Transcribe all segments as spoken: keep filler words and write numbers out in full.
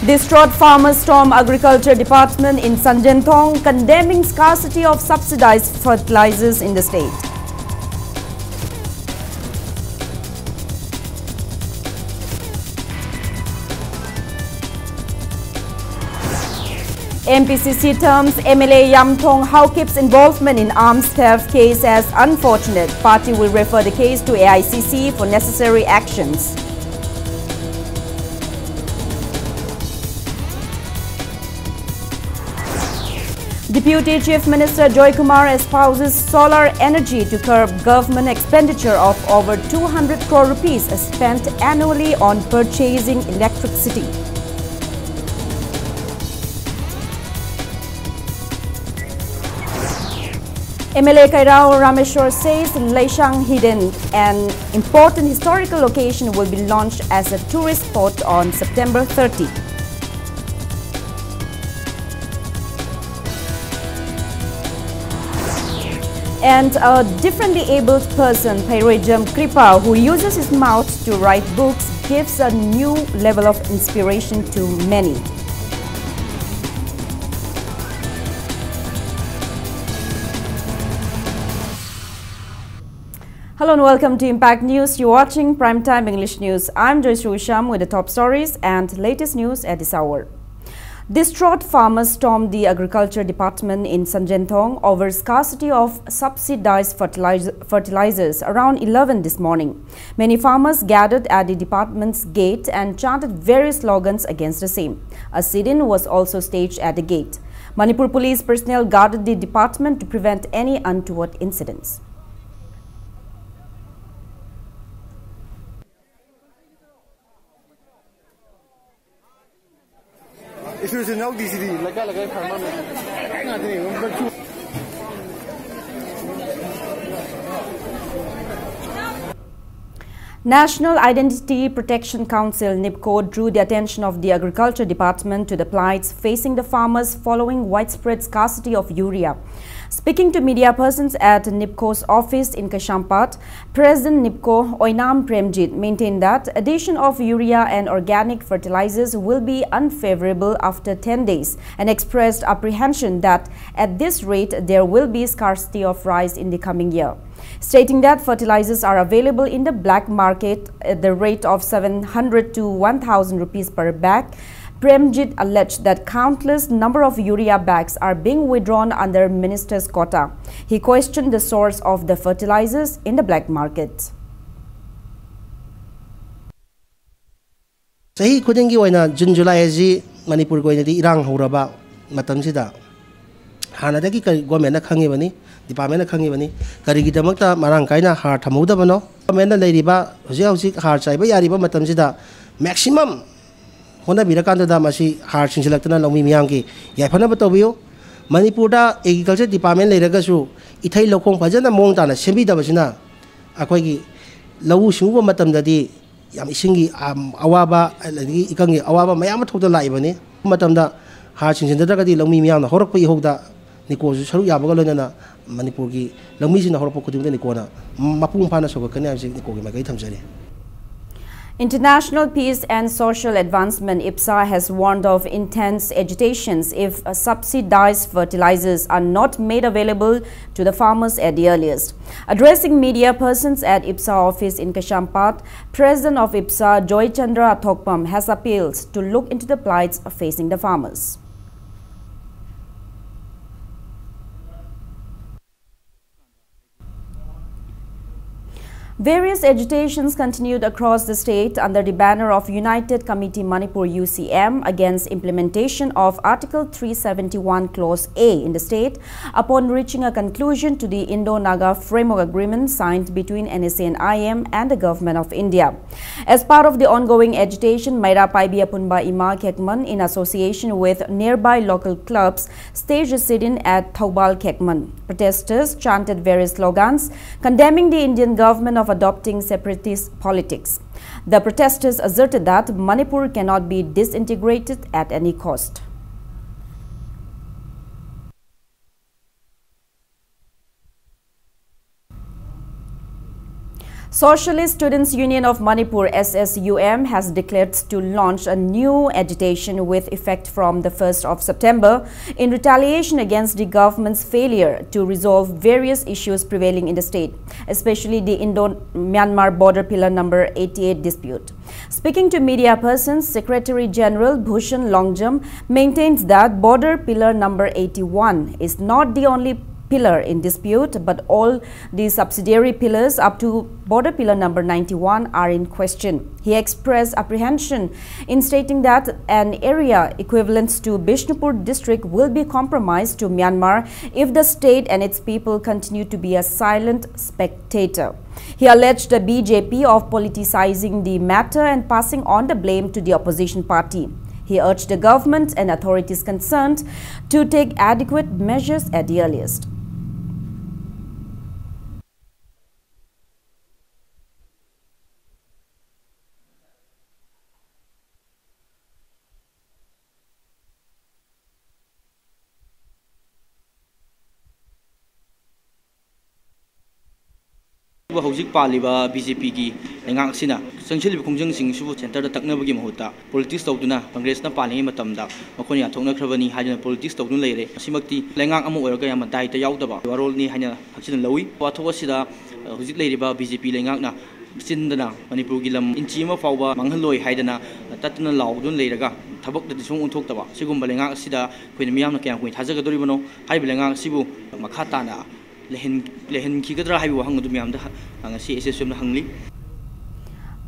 Distraught farmers storm Agriculture Department in Sanjenthong, condemning scarcity of subsidized fertilizers in the state. M P C C terms, M L A Yamthong Haokip's involvement in arms theft case as unfortunate. Party will refer the case to A I C C for necessary actions. Deputy Chief Minister Joy Kumar espouses solar energy to curb government expenditure of over two hundred crore rupees spent annually on purchasing electricity. M L A Kairao Rameshwar says Leishang Hidden, an important historical location, will be launched as a tourist spot on September thirty. And a differently abled person, Pheiroijam Kripa, who uses his mouth to write books, gives a new level of inspiration to many. Hello and welcome to Impact News. You're watching Primetime English News. I'm Joyce Ruisham with the top stories and latest news at this hour. Distraught farmers stormed the Agriculture Department in Sanjenthong over scarcity of subsidized fertiliz- fertilizers around eleven this morning. Many farmers gathered at the department's gate and chanted various slogans against the same. A sit-in was also staged at the gate. Manipur police personnel guarded the department to prevent any untoward incidents. National Identity Protection Council, NIPCO, drew the attention of the Agriculture Department to the plights facing the farmers following widespread scarcity of urea. Speaking to media persons at NEEPCO's office in Kaisampad, President NEEPCO Oinam Premjit maintained that addition of urea and organic fertilizers will be unfavorable after ten days and expressed apprehension that at this rate there will be scarcity of rice in the coming year, stating that fertilizers are available in the black market at the rate of seven hundred to one thousand rupees per bag. Premjit alleged that countless number of urea bags are being withdrawn under minister's quota. He questioned the source of the fertilizers in the black market. ꯆꯍꯤ ꯈꯨꯗꯤꯡꯒꯤ ꯑꯣꯏꯅ June July ꯑꯁꯤ ꯃꯅꯤꯄꯨꯔꯒꯤ ꯑꯣꯏꯅꯗꯤ ꯏꯔꯥꯡ ꯍꯧꯔꯕ ꯃꯇꯝꯁꯤꯗ ꯍꯥꯟꯅꯗꯒꯤ ꯀꯔꯤ ꯒꯣꯔꯃꯦꯟꯅ ꯈꯪꯉꯤꯕꯅꯤ, ꯗꯤꯄꯥꯔꯠꯃꯦꯟꯅ ꯈꯪꯉꯤꯕꯅꯤ, ꯀꯔꯤꯒꯤꯗꯃꯛꯇ ꯃꯔꯥꯡ ꯀꯥꯏꯅ ꯍꯥꯔ ꯊꯝꯍꯧꯗꯕꯅꯣ? ꯒꯣꯔꯃꯦꯟꯅ ꯂꯩꯔꯤꯕ ꯍꯧꯖꯤꯛ ꯍꯧꯖꯤꯛ ꯍꯥꯔ ꯆꯥꯏꯕ ꯌꯥꯔꯤꯕ ꯃꯇꯝꯁꯤꯗ ꯃꯦꯛꯁꯤꯃꯝ ꯍꯣꯠꯅꯕꯤꯔꯀꯥꯟꯗꯨꯗ ꯃꯁꯤ ꯍꯥꯔ ꯁꯤꯡꯁꯤꯜꯂꯛꯇꯅ ꯂꯧꯃꯤ ꯃꯤꯌꯥꯝꯒꯤ ꯌꯥꯏꯐꯅꯕ ꯇꯧꯕꯤꯌꯨ꯫ ꯃꯅꯤꯄꯨꯔꯗ ꯑꯦꯒ꯭ꯔꯤꯀꯜꯆꯔ ꯗꯤꯄꯥꯔꯠꯃꯦꯟ ꯂꯩꯔꯒꯁꯨ ꯏꯊꯩ ꯂꯧꯈꯣꯡ ꯐꯖꯅ ꯃꯑꯣꯡ ꯇꯥꯅ ꯁꯦꯝꯕꯤꯗꯕꯁꯤꯅ ꯑꯩꯈꯣꯏꯒꯤ ꯂꯧꯎ ꯁꯤꯡꯎꯕ ꯃꯇꯝꯗꯗꯤ ꯌꯥꯝ ꯏꯁꯤꯡꯒꯤ ꯑꯋꯥꯕ ꯑꯗꯒꯤ ꯏꯀꯪꯒꯤ ꯑꯋꯥꯕ ꯃꯌꯥꯝ ꯑꯃ ꯊꯣꯛꯇꯨꯅ ꯂꯥꯛꯏꯕꯅꯤ꯫ ꯃꯇꯝꯗ ꯍꯥꯔ ꯁꯤꯡꯁꯤꯟꯖꯗ꯭ꯔꯒꯗꯤ ꯂꯧꯃꯤ ꯃꯤꯌꯥꯝꯅ ꯍꯧꯔꯛꯄ ꯏꯍꯧꯗ ꯅꯤꯀꯣꯁꯨ ꯁꯔꯨꯛ ꯌꯥꯕꯒ ꯂꯣꯏꯅꯅ ꯃꯅꯤꯄꯨꯔꯒꯤ ꯂꯧꯃꯤꯁꯤꯡꯅ ꯍꯧꯔꯛꯄ ꯈꯨꯗꯤꯡꯃꯛꯇ ꯅꯤꯀꯣꯅ ꯃꯄꯨꯡ ꯐꯥꯅ ꯁꯧꯒꯠꯀꯅꯤ ꯍꯥꯏꯕꯁꯤ ꯅꯤꯀꯣꯒꯤ ꯃꯥꯏꯀꯩ ꯊꯝꯖꯔꯤ꯫ International Peace and Social Advancement, IPSA, has warned of intense agitations if subsidized fertilizers are not made available to the farmers at the earliest. Addressing media persons at IPSA office in Kaisampad, President of IPSA, Joy Chandra Athokpam, has appealed to look into the plights facing the farmers. Various agitations continued across the state under the banner of United Committee Manipur, U C M, against implementation of Article three seventy-one Clause A in the state upon reaching a conclusion to the Indo-Naga Framework Agreement signed between N S A and I M and the Government of India. As part of the ongoing agitation, Meira Paibi Apunba Ima Khekman, in association with nearby local clubs, staged a sit-in at Thoubal Khekman. Protesters chanted various slogans condemning the Indian government of adopting separatist politics. The protesters asserted that Manipur cannot be disintegrated at any cost. Socialist Students Union of Manipur, S S U M, has declared to launch a new agitation with effect from the first of September in retaliation against the government's failure to resolve various issues prevailing in the state, especially the Indo-Myanmar border pillar number eighty-eight dispute. Speaking to media persons, Secretary General Bhushan Longjam maintains that border pillar number eighty-one is not the only pillar in dispute, but all the subsidiary pillars up to border pillar number ninety-one are in question. He expressed apprehension in stating that an area equivalent to Bishnupur district will be compromised to Myanmar if the state and its people continue to be a silent spectator. He alleged the B J P of politicizing the matter and passing on the blame to the opposition party. He urged the government and authorities concerned to take adequate measures at the earliest. ꯍꯧꯖꯤꯛ ꯄꯥꯜꯂꯤꯕ B J P ꯒꯤ ꯂꯩꯉꯥꯛ ꯑꯁꯤꯅ ꯆꯪꯁꯤꯜꯂꯤꯕ ꯈꯣꯡꯖꯪꯁꯤꯡꯁꯤꯕꯨ centre ꯗ ꯇꯛꯅꯕꯒꯤ ꯃꯍꯨꯠꯇ politics ꯇꯧꯗꯨꯅ Congress ꯅ ꯄꯥꯜꯂꯤꯉꯩ ꯃꯇꯝꯗ ꯃꯈꯣꯏꯅ ꯌꯥꯟꯊꯣꯛꯅꯈ꯭ꯔꯕꯅꯤ ꯍꯥꯏꯗꯨꯅ politics ꯇꯧꯗꯨꯅ ꯂꯩꯔꯦ꯫ ꯃꯁꯤꯃꯛꯇꯤ ꯂꯩꯉꯥꯛ ꯑꯃ ꯑꯣꯏꯔꯒ ꯌꯥꯝꯅ ꯗꯥꯏꯇ ꯌꯥꯎꯗꯕ ꯋꯥꯔꯣꯜꯅꯤ ꯍꯥꯏꯅ ꯍꯛꯆꯤꯟꯅ ꯂꯧꯏ꯫ ꯋꯥꯊꯣꯛ ꯑꯁꯤꯗ, ꯑ, ꯍꯧꯖꯤꯛ ꯂꯩꯔꯤꯕ B J P ꯂꯩꯉꯥꯛꯅ ꯆꯤꯟꯗꯅ ꯃꯅꯤꯄꯨꯔꯒꯤ ꯂꯝ ꯏꯟꯆꯤ ꯑꯃ ꯐꯥꯎꯕ ꯃꯥꯡꯍꯜꯂꯣꯏ ꯍꯥꯏꯗꯅ ꯇꯠꯇꯅ ꯂꯥꯎꯗꯨꯅ ꯂꯩꯔꯒ ꯊꯕꯛꯇꯗꯤ ꯁꯨꯡ ꯑꯣꯟꯊꯣꯛꯇꯕ ꯁꯤꯒꯨꯝꯕ ꯂꯩꯉꯥꯛ ꯑꯁꯤꯗ ꯑꯩꯈꯣꯏꯅ ꯃꯤꯌꯥꯝꯅ ꯀꯌꯥꯝ ꯀꯨꯏꯅ ꯊꯥꯖꯒꯗꯧꯔꯤꯕꯅꯣ? ꯍꯥꯏꯔꯤꯕ ꯂꯩꯉꯥꯛ ꯑꯁꯤꯕꯨ ꯃꯈꯥ ꯇꯥꯅ ꯂꯩꯍꯟ-, ꯂꯩꯍꯟꯈꯤꯒꯗ꯭ꯔꯥ ꯍꯥꯏꯕ ꯋꯥꯍꯪ ꯑꯗꯨ ꯃꯌꯥꯝꯗ ꯍ-, ꯉꯁꯤ S S U M ꯅ ꯍꯪꯂꯤ꯫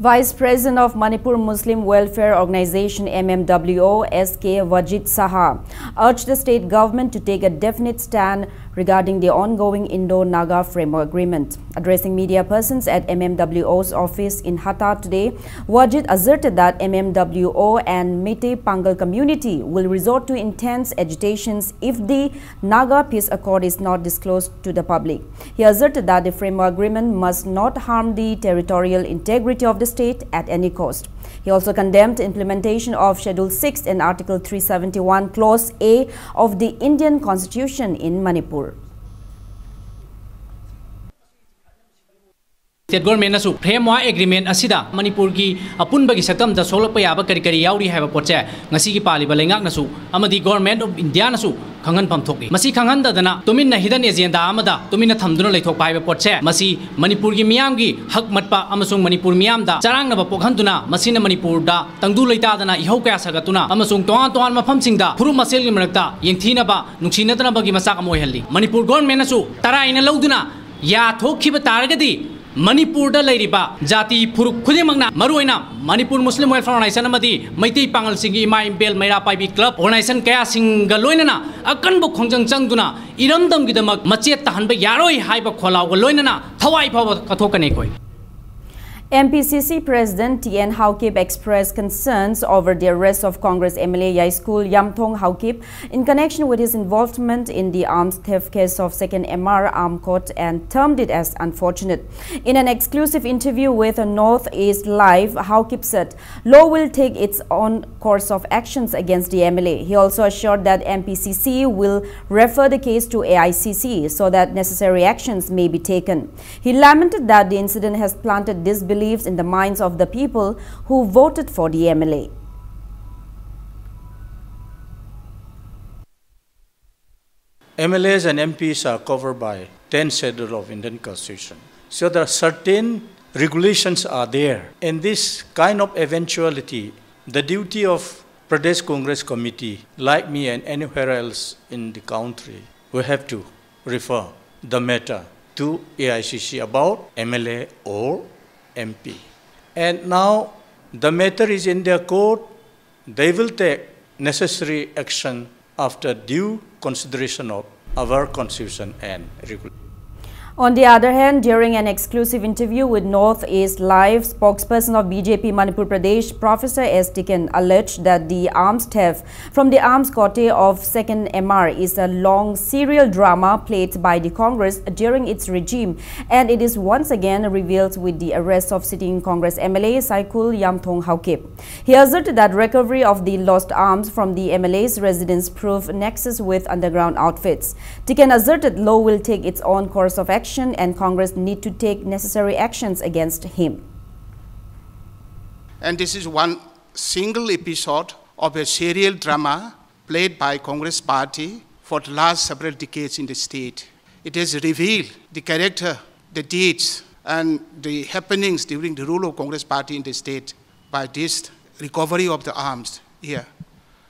Vice President of Manipur Muslim Welfare Organization, M M W O, S K Wajid Saha, urged the state government to take a definite stand regarding the ongoing Indo-Naga Framework Agreement. Addressing media persons at M M W O's office in Hatta today, Wajid asserted that M M W O and Meitei Pangal community will resort to intense agitations if the Naga peace accord is not disclosed to the public. He asserted that the framework agreement must not harm the territorial integrity of the state at any cost. He also condemned implementation of Schedule six and Article three seventy-one, Clause A of the Indian Constitution in Manipur. State ꯒꯣꯔꯃꯦꯟꯅꯁꯨ framework agreement ꯑꯁꯤꯗ ꯃꯅꯤꯄꯨꯔꯒꯤ ꯑꯄꯨꯟꯕꯒꯤ ꯁꯛꯇꯝꯗ ꯁꯣꯛꯂꯛꯄ ꯌꯥꯕ ꯀꯔꯤ ꯀꯔꯤ ꯌꯥꯎꯔꯤ ꯍꯥꯏꯕ ꯄꯣꯠꯁꯦ ꯉꯁꯤꯒꯤ ꯄꯥꯜꯂꯤꯕ ꯂꯩꯉꯥꯛꯅꯁꯨ ꯑꯃꯗꯤ ꯒꯣꯔꯃꯦꯟ ꯑꯣꯐ ꯏꯟꯗꯤꯌꯥꯅꯁꯨ ꯈꯪꯍꯟꯐꯝ ꯊꯣꯛꯏ꯫ ꯃꯁꯤ ꯈꯪꯍꯟꯗꯗꯅ ꯇꯨꯃꯤꯟꯅ ꯍꯤꯗꯟ ꯑꯦꯖꯦꯟꯗꯥ ꯑꯃꯗ ꯇꯨꯃꯤꯟꯅ ꯊꯝꯗꯨꯅ ꯂꯩꯊꯣꯛꯄ ꯍꯥꯏꯕ ꯄꯣꯠꯁꯦ, ꯃꯁꯤ ꯃꯅꯤꯄꯨꯔꯒꯤ ꯃꯤꯌꯥꯝꯒꯤ ꯍꯛ ꯃꯠꯄ ꯑꯃꯁꯨꯡ ꯃꯅꯤꯄꯨꯔ ꯃꯤꯌꯥꯝꯗ ꯆꯔꯥꯡꯅꯕ ꯄꯣꯛꯍꯟꯗꯨꯅ ꯃꯁꯤꯅ ꯃꯅꯤꯄꯨꯔꯗ ꯇꯪꯗꯨ ꯂꯩꯇꯥꯗꯅ ꯏꯍꯧ ꯀꯌꯥ ꯁꯥꯒꯠꯇꯨꯅ ꯑꯃꯁꯨꯡ ꯇꯣꯉꯥꯟ ꯇꯣꯉꯥꯟꯕ ꯃꯐꯝꯁꯤꯡꯗ ꯐꯨꯔꯨꯞ ꯃꯁꯦꯜꯒꯤ ꯃꯔꯛꯇ ꯌꯦꯡꯊꯤꯅꯕ, ꯅꯨꯡꯁꯤꯅꯗꯅꯕꯒꯤ ꯃꯆꯥꯛ ꯑꯃ ꯑꯣꯏꯍꯜꯂꯤ꯫ ꯃꯅꯤꯄꯨꯔ ꯒꯣꯔꯃꯦꯟꯅꯁꯨ ꯇꯔꯥꯏꯅ ꯂꯧꯗꯨꯅ ꯌꯥꯊꯣꯛꯈꯤꯕ ꯇꯥꯔꯒꯗꯤ ꯃꯅꯤꯄꯨꯔꯗ ꯂꯩꯔꯤꯕ ꯖꯥꯇꯤ ꯐꯨꯔꯨꯞ ꯈꯨꯗꯤꯡꯃꯛꯅ, ꯃꯔꯨꯑꯣꯏꯅ ꯃꯅꯤꯄꯨꯔ ꯃꯨꯁꯂꯤꯝ ꯋꯦꯜꯐꯤꯌꯔ ꯑꯣꯔꯒꯅꯥꯏꯖꯦꯁꯟ ꯑꯃꯗꯤ ꯃꯩꯇꯩ ꯄꯥꯉꯜꯁꯤꯡꯒꯤ ꯏꯃꯥ ꯏꯕꯦꯜ ꯃꯩꯔꯥ ꯄꯥꯏꯕꯤ ꯀ꯭ꯂꯕ ꯑꯣꯔꯒꯅꯥꯏꯖꯦꯁꯟ ꯀꯌꯥꯁꯤꯡꯒ ꯂꯣꯏꯅꯅ ꯑꯀꯟꯕ ꯈꯣꯡꯖꯪ ꯆꯪꯗꯨꯅ ꯏꯔꯝꯗꯝꯒꯤꯗꯃꯛ ꯃꯆꯦꯠ ꯇꯥꯍꯟꯕ ꯌꯥꯔꯣꯏ ꯍꯥꯏꯕ ꯈꯣꯜꯂꯥꯎꯒ ꯂꯣꯏꯅꯅ ꯊꯋꯥꯏ ꯐꯥꯎꯕ ꯀꯠꯊꯣꯛꯀꯅꯤ ꯑꯩꯈꯣꯏ꯫ M P C C President T N Haokip expressed concerns over the arrest of Congress M L A Yaiskul Yamthong Haokip in connection with his involvement in the arms theft case of second M R Armed Court and termed it as unfortunate. In an exclusive interview with North East Live, Haokip said law will take its own course of actions against the M L A. He also assured that M P C C will refer the case to A I C C so that necessary actions may be taken. He lamented that the incident has planted disbeliefs in the minds of the people who voted for the M L A. M L As and M Ps are covered by tenth Schedule of Indian Constitution. So there are certain regulations are there. In this kind of eventuality, the duty of Pradesh Congress Committee, like me and anywhere else in the country, we have to refer the matter to A I C C about M L A or M P. And now the matter is in their court. They will take necessary action after due consideration of our constitution and regulation. On the other hand, during an exclusive interview with North East Live, spokesperson of B J P Manipur Pradesh, Professor S Tiken, alleged that the arms theft from the arms court of second M R is a long serial drama played by the Congress during its regime, and it is once again revealed with the arrest of sitting Congress M L A Saikul Yamthong Haokip. He asserted that recovery of the lost arms from the M L A's residence proved nexus with underground outfits. Tiken asserted law will take its own course of action election and Congress need to take necessary actions against him. And this is one single episode of a serial drama played by Congress Party for the last several decades in the state. It has revealed the character, the deeds, and the happenings during the rule of Congress Party in the state by this recovery of the arms here.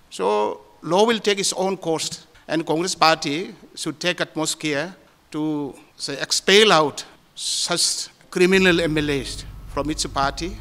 So law will take its own course, and Congress Party should take utmost care to, say, expel out such criminal M L As from its party.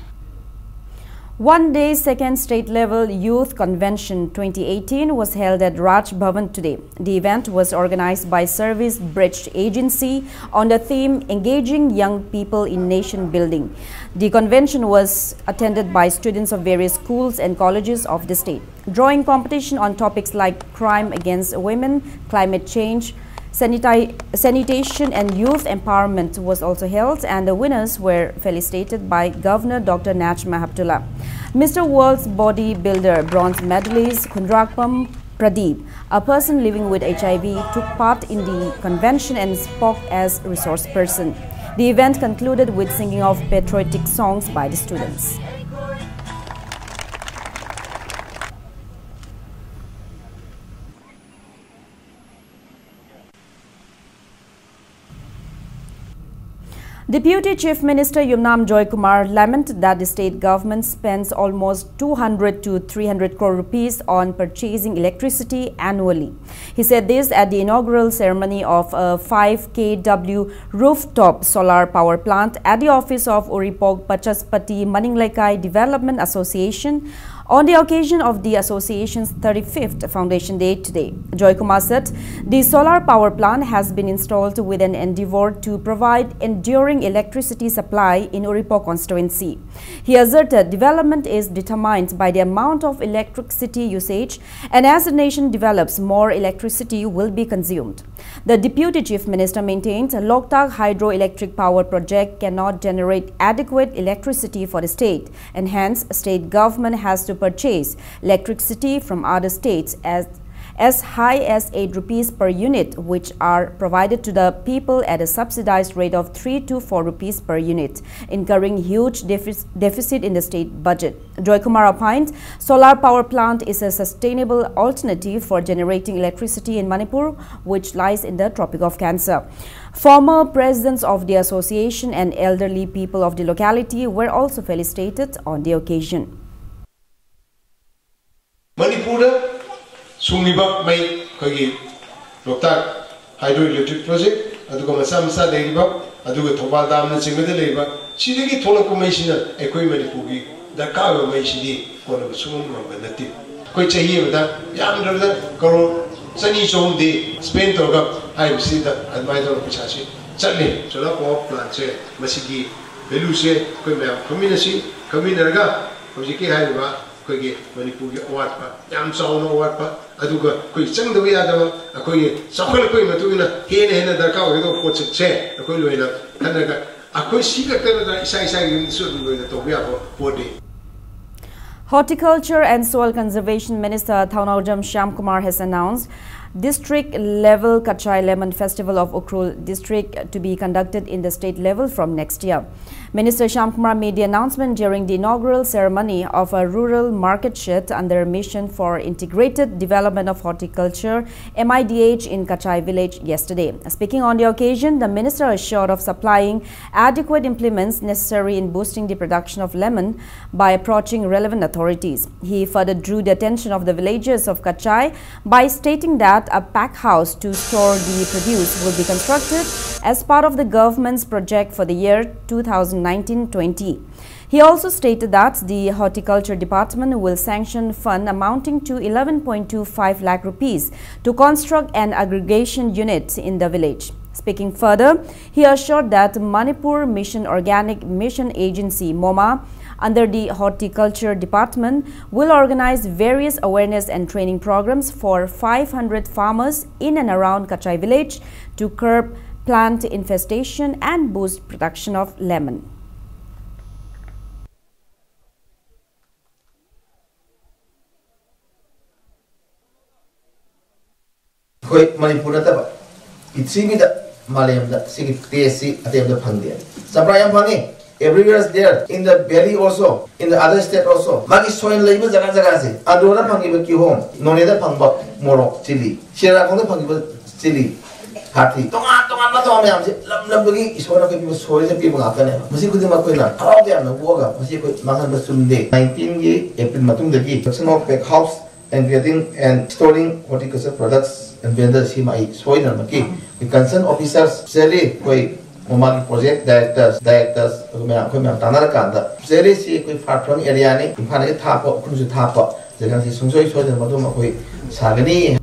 One day second state level youth convention twenty eighteen was held at Raj Bhavan today. The event was organized by Service Bridge Agency on the theme Engaging Young People in Nation Building. The convention was attended by students of various schools and colleges of the state. Drawing competition on topics like crime against women, climate change, saniti- sanitation and youth empowerment was also held, and the winners were felicitated by Governor Doctor Najma Heptulla. Mister World's bodybuilder bronze medalist Khundrakpam Pradeep, a person living with H I V, took part in the convention and spoke as resource person. The event concluded with singing of patriotic songs by the students. Deputy Chief Minister Yumnam Joykumar lamented that the state government spends almost two hundred to three hundred crore rupees on purchasing electricity annually. He said this at the inaugural ceremony of a five K W rooftop solar power plant at the office of Uripok Pachaspati Maninglekai Development Association on the occasion of the association's thirty-fifth Foundation Day today. Joykumar said the solar power plant has been installed with an endeavor to provide enduring electricity supply in Uripok constituency. He asserted development is determined by the amount of electricity usage, and as the nation develops, more electricity will be consumed. The Deputy Chief Minister maintained Loktak Hydroelectric Power Project cannot generate adequate electricity for the state, and hence state government has to purchase electricity from other states as, as high as eight rupees per unit, which are provided to the people at a subsidized rate of three to four rupees per unit, incurring huge defic- deficit in the state budget. Joy Kumar opined, solar power plant is a sustainable alternative for generating electricity in Manipur, which lies in the Tropic of Cancer. Former presidents of the association and elderly people of the locality were also felicitated on the occasion. ꯃꯅꯤꯄꯨꯔꯗ ꯁꯨꯡꯂꯤꯕ ꯃꯩ, ꯑꯩꯈꯣꯏꯒꯤ ꯂꯣꯛꯇꯥꯛ ꯍꯥꯏꯗ꯭ꯔꯣ electric project, ꯑꯗꯨꯒ ꯃꯆꯥ ꯃꯆꯥ ꯂꯩꯔꯤꯕ, ꯑꯗꯨꯒ ꯊꯧꯕꯥꯜ ꯗꯥꯝꯅꯆꯤꯡꯕꯗ ꯂꯩꯕ, ꯁꯤꯗꯒꯤ ꯊꯣꯛꯂꯛꯄ ꯃꯩꯁꯤꯅ ꯑꯩꯈꯣꯏ ꯃꯅꯤꯄꯨꯔꯒꯤ ꯗꯔꯀꯥꯔ ꯑꯣꯏꯕ ꯃꯩꯁꯤꯗꯤ ꯀꯣꯟꯅꯕ ꯁꯨꯡꯉꯝ ꯉꯝꯕ ꯅꯠꯇꯦ꯫ ꯑꯩꯈꯣꯏ ꯆꯍꯤ ꯑꯃꯗ ꯌꯥꯝꯗ꯭ꯔꯕꯗ ꯀꯔꯣꯔ ꯆꯅꯤ ꯆꯍꯨꯝꯗꯤ ꯁ꯭ꯄꯦꯟ ꯇꯧꯔꯒ ꯍꯥꯏꯔꯤꯕꯁꯤꯗ ꯑꯗꯨꯃꯥꯏꯅ ꯇꯧꯔꯒ ꯄꯩꯁꯥꯁꯤ ꯆꯠꯂꯤ꯫ ꯁꯣꯂꯔ ꯄꯥꯋꯔ ꯄ꯭ꯂꯥꯟꯁꯦ, ꯃꯁꯤꯒꯤ ꯚꯦꯂꯨꯁꯦ ꯑꯩꯈꯣꯏ ꯃꯌꯥꯝ ꯈꯪꯃꯤꯟꯅꯁꯤ꯫ ꯈꯪꯃꯤꯟꯅꯔꯒ ꯍꯧꯖꯤꯛꯀꯤ ꯍꯥꯏꯔꯤꯕ ꯑꯩꯈꯣꯏꯒꯤ ꯃꯅꯤꯄꯨꯔꯒꯤ ꯑꯋꯥꯠꯄ, ꯌꯥꯝ ꯆꯥꯎꯅ ꯑꯋꯥꯠꯄ, ꯑꯗꯨꯒ ꯑꯩꯈꯣꯏ ꯆꯪꯗꯕ ꯌꯥꯗꯕ, ꯑꯩꯈꯣꯏꯒꯤ ꯆꯥꯎꯈꯠꯂꯛꯄꯒꯤ ꯃꯇꯨꯡ ꯏꯟꯅ ꯍꯦꯟꯅ ꯍꯦꯟꯅ ꯗꯔꯀꯥꯔ ꯑꯣꯏꯒꯗꯕ ꯄꯣꯠꯁꯛꯁꯦ ꯑꯩꯈꯣꯏ ꯂꯣꯏꯅ ꯈꯟꯅꯒ, ꯑꯩꯈꯣꯏ ꯁꯤ ꯈꯛꯇ ꯅꯠꯇꯅ ꯏꯁꯥ ꯏꯁꯥꯒꯤ ꯌꯨꯝꯗꯁꯨ ꯑꯗꯨꯝ ꯂꯣꯏꯅ ꯇꯧꯕ ꯌꯥꯕ ꯄꯣꯠꯅꯤ꯫ Horticulture and Soil Conservation Minister Thaonaojam Shyamkumar has announced district level Kachai Lemon Festival of Ukhrul district to be conducted in the state level from next year. Minister Shyamkumar made the announcement during the inaugural ceremony of a rural market shed under Mission for Integrated Development of Horticulture, M I D H, in Kachai village yesterday. Speaking on the occasion, the minister assured of supplying adequate implements necessary in boosting the production of lemon by approaching relevant authorities. He further drew the attention of the villagers of Kachai by stating that a pack house to store the produce will be constructed as part of the government's project for the year two thousand nineteen twenty. He also stated that the Horticulture Department will sanction fund amounting to eleven point two five lakh rupees to construct an aggregation unit in the village. Speaking further, he assured that Manipur Mission Organic Mission Agency, MOMA, under the Horticulture Department, will organize various awareness and training programs for five hundred farmers in and around Kachai village to curb plant infestation and boost production of lemon. ꯑꯩꯈꯣꯏ ꯃꯅꯤꯄꯨꯔ ꯅꯠꯇꯕ ꯄ꯭ꯔꯤꯊꯤꯕꯤꯗ, ꯃꯥꯂꯦꯝꯗ ꯁꯤꯒꯤ ꯇꯦꯁꯁꯤ ꯑꯇꯩ ꯑꯃꯗ ꯐꯪꯗꯦ꯫ ꯆꯝꯄ꯭ꯔꯥ ꯌꯥꯝ ꯐꯪꯉꯤ, everywhere is there, in the valley also, in the other state also꯫ ꯃꯥꯒꯤ ꯁꯣꯏꯜ ꯂꯩꯕ ꯖꯒꯥ ꯖꯒꯥꯁꯦ, ꯑꯟꯗ꯭ꯔꯣꯗ ꯐꯪꯉꯤꯕ ꯀꯤꯍꯣꯝ, ꯅꯣꯅꯦꯗ ꯐꯪꯕ ꯃꯣꯔꯣꯛ ꯆꯤꯂꯤ, ꯁꯤꯔꯥꯈꯣꯡꯗ ꯐꯪꯉꯤꯕ ꯆꯤꯂꯤ, ꯍꯥꯊꯤ, ꯇꯣꯉꯥꯟ ꯇꯣꯉꯥꯟꯕ ꯇꯣꯉꯥꯟ ꯃꯌꯥꯝꯁꯦ ꯂꯝ ꯂꯝꯗꯨꯒꯤ ꯏꯁꯣꯔꯅ ꯑꯩꯈꯣꯏ ꯄꯤꯕ ꯁꯣꯏꯜꯁꯦ ꯄꯤꯕ ꯉꯥꯛꯇꯅꯦꯕ꯫ ꯃꯁꯤ ꯈꯨꯗꯤꯡꯃꯛ ꯑꯩꯈꯣꯏꯅ ꯍꯔꯥꯎꯗ ꯌꯥꯝꯅ ꯑꯣꯛꯑꯒ ꯃꯁꯤ ꯑꯩꯈꯣꯏ ꯃꯥꯡꯍꯟꯕ ꯆꯨꯝꯗꯦ꯫ Nineteenꯒꯤ April ꯃꯇꯨꯡꯗꯒꯤ construction of pack house and bedding and storing horticulture products and vendors ꯁꯤꯃ ꯑꯩ ꯁꯣꯏꯗꯅꯃꯛꯀꯤ concerned officers, especially ꯑꯩꯈꯣꯏ ꯃꯃꯥꯡꯒꯤ project directors, directors ꯑꯗꯨ ꯃꯌꯥꯝ, ꯑꯩꯈꯣꯏ ꯃꯌꯥꯝ ꯇꯥꯟꯅꯔꯀꯥꯟꯗ, especially ꯁꯤ ꯑꯩꯈꯣꯏ far flung areaꯅꯤ, ꯏꯝꯐꯥꯜꯗꯒꯤ ꯊꯥꯞꯄ, ꯎꯈ꯭ꯔꯨꯜꯁꯨ ꯊꯥꯞꯄ ꯖꯒꯥꯁꯤ ꯁꯨꯡꯁꯣꯏ ꯁꯣꯏꯗꯅ ꯃꯗꯨꯃ ꯑꯩꯈꯣꯏ ꯁꯥꯒꯅꯤ꯫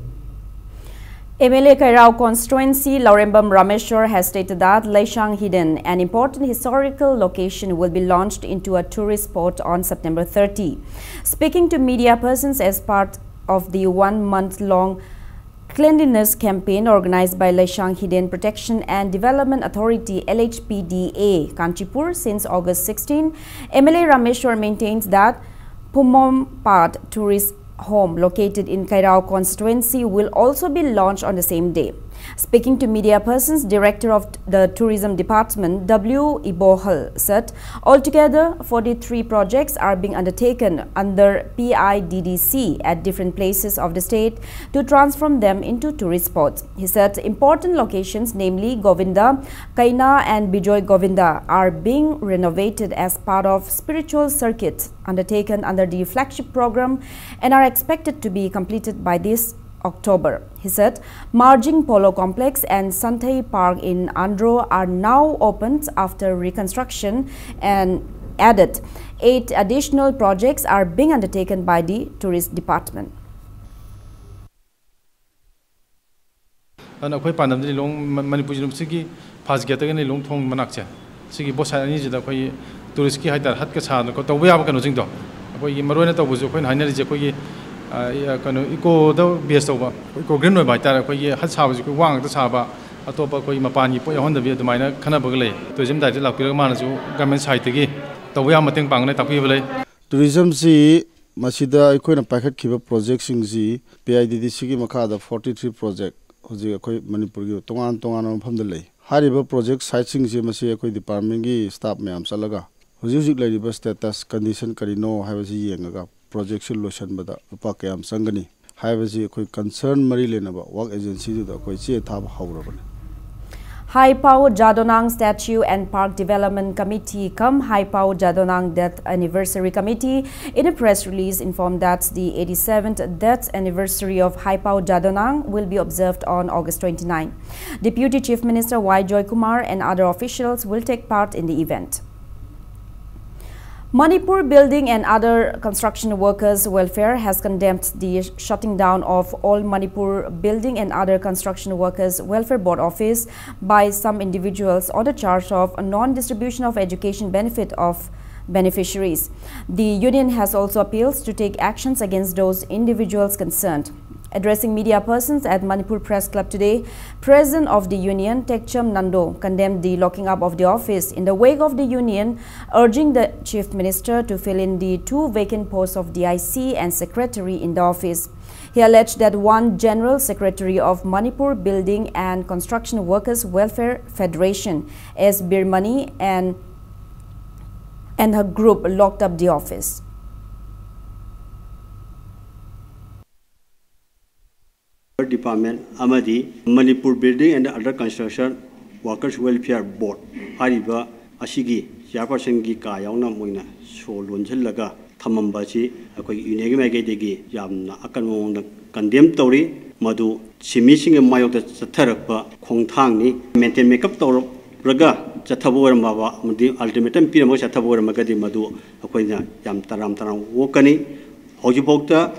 M L A Kairao constituency Laurembam Rameshwar has stated that Leishang Hidden, an important historical location, will be launched into a tourist spot on September thirty. Speaking to media persons as part of the one-month-long cleanliness campaign organized by Leishang Hidden Protection and Development Authority, L H P D A, Kanchipur since August sixteen, M L A Rameshwar maintains that Pumom Pad Tourist Home, located in Kairao constituency, will also be launched on the same day. Speaking to media persons, Director of the Tourism Department, W Ibohal, said altogether forty-three projects are being undertaken under P I D D C at different places of the state to transform them into tourist spots. He said important locations, namely Govinda, Kaina and Bijoy Govinda, are being renovated as part of spiritual circuits undertaken under the flagship program and are expected to be completed by this October. He said Marjing Polo Complex and Santhei Park in Andro are now opened after reconstruction and added eight additional projects are being undertaken by the Tourist Department. ꯑꯗꯨꯅ ꯑꯩꯈꯣꯏ ꯄꯥꯟꯗꯝꯗꯤ ꯂꯤꯂꯣꯡ, ꯃ-, ꯃꯅꯤꯄꯨꯔ ꯌꯨꯅꯤꯚꯔꯁꯤꯇꯤꯒꯤ first ꯒꯦꯠꯇꯒꯤꯅ ꯂꯤꯂꯣꯡ ꯊꯣꯡ ꯃꯅꯥꯛꯁꯦ, ꯁꯤꯒꯤ boat side ꯑꯅꯤꯁꯤꯗ ꯑꯩꯈꯣꯏꯒꯤ ꯇꯨꯔꯤꯁꯀꯤ ꯍꯥꯏꯇꯥꯔꯦ, ꯍꯠꯀ ꯁꯥꯗꯅꯀꯣ ꯇꯧꯕ ꯌꯥꯕ ꯀꯩꯅꯣꯁꯤꯡꯗꯣ, ꯑꯩꯈꯣꯏꯒꯤ ꯃꯔꯨ ꯑꯣꯏꯅ ꯇꯧꯕꯁꯨ ꯑꯩꯈꯣꯏꯅ ꯍꯥꯏꯅꯔꯤꯁꯦ ꯑꯩꯈꯣꯏꯒꯤ, ꯑ, ꯏ-, ꯑ, ꯀꯩꯅꯣ, ꯏꯀꯣꯗ ꯕꯦꯁ ꯇꯧꯕ, ꯏꯀꯣ ꯒ꯭ꯔꯤꯟ ꯑꯣꯏꯕ ꯍꯥꯏꯇꯥꯔꯦ꯫ ꯑꯩꯈꯣꯏꯒꯤ ꯍꯠ ꯁꯥꯕꯁꯤ ꯑꯩꯈꯣꯏ ꯋꯥ ꯉꯥꯛꯇ ꯁꯥꯕ, ꯑꯇꯣꯞꯄ ꯑꯩꯈꯣꯏꯒꯤ ꯃꯄꯥꯟꯒꯤ ꯄꯣꯠ ꯌꯥꯎꯍꯟꯗꯕꯤ ꯑꯗꯨꯃꯥꯏꯅ ꯈꯟꯅꯕꯒ ꯂꯩ꯫ ꯇꯨꯔꯤꯖꯝ ꯗꯥꯏꯔꯦꯛꯇꯔ ꯂꯥꯛꯄꯤꯔꯒ ꯃꯥꯅꯁꯨ ꯒꯚꯔꯟꯃꯦꯟ ꯁꯥꯏꯠꯇꯒꯤ ꯇꯧꯕ ꯌꯥꯕ ꯃꯇꯦꯡ ꯄꯥꯡꯒꯅꯤ ꯇꯥꯛꯄꯤꯕ ꯂꯩ꯫ ꯇꯨꯔꯤꯖꯝꯁꯤ ꯃꯁꯤꯗ ꯑꯩꯈꯣꯏꯅ ꯄꯥꯏꯈꯠꯈꯤꯕ ꯄ꯭ꯔꯣꯖꯦꯛꯁꯤꯡꯁꯤ ꯄꯤ ꯑꯥꯏ ꯗꯤ ꯗꯤ ꯁꯤꯒꯤ ꯃꯈꯥꯗ ꯐꯣꯔꯇꯤ ꯊ꯭ꯔꯤ ꯄ꯭ꯔꯣꯖꯦꯛ ꯍꯧꯖꯤꯛ ꯑꯩꯈꯣꯏ ꯃꯅꯤꯄꯨꯔꯒꯤ ꯇꯣꯉꯥꯟ ꯇꯣꯉꯥꯟꯕ ꯃꯐꯝꯗ ꯂꯩ꯫ ꯍꯥꯏꯔꯤꯕ ꯄ꯭ꯔꯣꯖꯦꯛ ꯁꯥꯏꯠꯁꯤꯡꯁꯤ ꯃꯁꯤ ꯑꯩꯈꯣꯏ ꯗꯤꯄꯥꯔꯠꯃꯦꯟꯒꯤ ꯁ꯭ꯇꯥꯐ ꯃꯌꯥꯝ ꯆꯠꯂꯒ ꯍꯧꯖꯤꯛ ꯍꯧꯖꯤꯛ ꯂꯩꯔꯤꯕ ꯁ꯭ꯇꯦꯇꯁ ꯀꯟꯗꯤꯁꯟ ꯀꯔꯤꯅꯣ ꯍꯥꯏꯕꯁꯤ ꯌꯦꯡꯉꯒ ꯄ꯭ꯔꯣꯖꯦꯛꯁꯤ ꯂꯣꯏꯁꯤꯟꯕꯗ ꯂꯨꯄꯥ ꯀꯌꯥꯝ ꯆꯪꯒꯅꯤ ꯍꯥꯏꯕꯁꯤ ꯑꯩꯈꯣꯏ ꯀꯟꯁꯔꯟ ꯃꯔꯤ ꯂꯩꯅꯕ ꯋꯥꯔꯛ ꯑꯦꯖꯦꯟꯁꯤꯗꯨꯗ ꯑꯩꯈꯣꯏ ꯆꯦ ꯊꯥꯕ ꯍꯧꯔꯕꯅꯤ꯫ Haipao Jadonang Statue and Park Development Committee cum Haipao Jadonang Death Anniversary Committee, in a press release, informed that the eighty-seventh death anniversary of Haipao Jadonang will be observed on August twenty-nine. Deputy Chief Minister Y Joykumar and other officials will take part in the event. Manipur Building and Other Construction Workers Welfare has condemned the shutting down of All Manipur Building and Other Construction Workers Welfare Board office by some individuals on the charge of non-distribution of education benefit of beneficiaries. The union has also appealed to take actions against those individuals concerned. Addressing media persons at Manipur Press Club today, President of the union, Tekcham Nando, condemned the locking up of the office in the wake of the union urging the Chief Minister to fill in the two vacant posts of D I C and secretary in the office. He alleged that one General Secretary of Manipur Building and Construction Workers Welfare Federation, S Birmani, and, and her group locked up the office. Department ꯑꯃꯗꯤ Manipur building and other construction workers welfare board ꯍꯥꯏꯔꯤꯕ ꯑꯁꯤꯒꯤ ꯆꯤꯌꯥꯔꯄꯔꯁꯟꯒꯤ ꯀꯥ ꯌꯥꯎꯅ ꯃꯣꯏꯅ ꯁꯣ ꯂꯣꯟꯁꯤꯜꯂꯒ ꯊꯝꯃꯝꯕ ꯑꯁꯤ ꯑꯩꯈꯣꯏꯒꯤ ꯌꯨꯅꯤꯌꯟꯒꯤ ꯃꯥꯏꯀꯩꯗꯒꯤ ꯌꯥꯝꯅ ꯑꯀꯟꯕ ꯃꯑꯣꯡꯗ ꯀꯟꯗꯦꯝ ꯇꯧꯔꯤ꯫ ꯃꯗꯨ ꯁꯤꯟꯃꯤꯁꯤꯡꯒꯤ ꯃꯥꯌꯣꯛꯇ ꯆꯠꯊꯔꯛꯄ ꯈꯣꯡꯊꯥꯡꯅꯤ꯫ ꯃꯦꯟꯇꯦꯟ ꯃꯦꯀꯞ ꯇꯧꯔꯛꯂꯒ ꯆꯠꯊꯕ ꯑꯣꯏꯔꯝꯃꯕ ꯑꯃꯗꯤ ꯑꯜꯇꯤꯃꯦꯇꯝ ꯄꯤꯔꯝꯃꯒ ꯆꯠꯊꯕ ꯑꯣꯏꯔꯝꯃꯒꯗꯤ ꯃꯗꯨ ꯑꯩꯈꯣꯏꯅ ꯌꯥꯝ ꯇꯔꯥꯝ ꯇꯔꯥꯝ ꯑꯣꯛꯀꯅꯤ꯫ ꯍꯧꯖꯤꯛꯐꯥꯎꯗ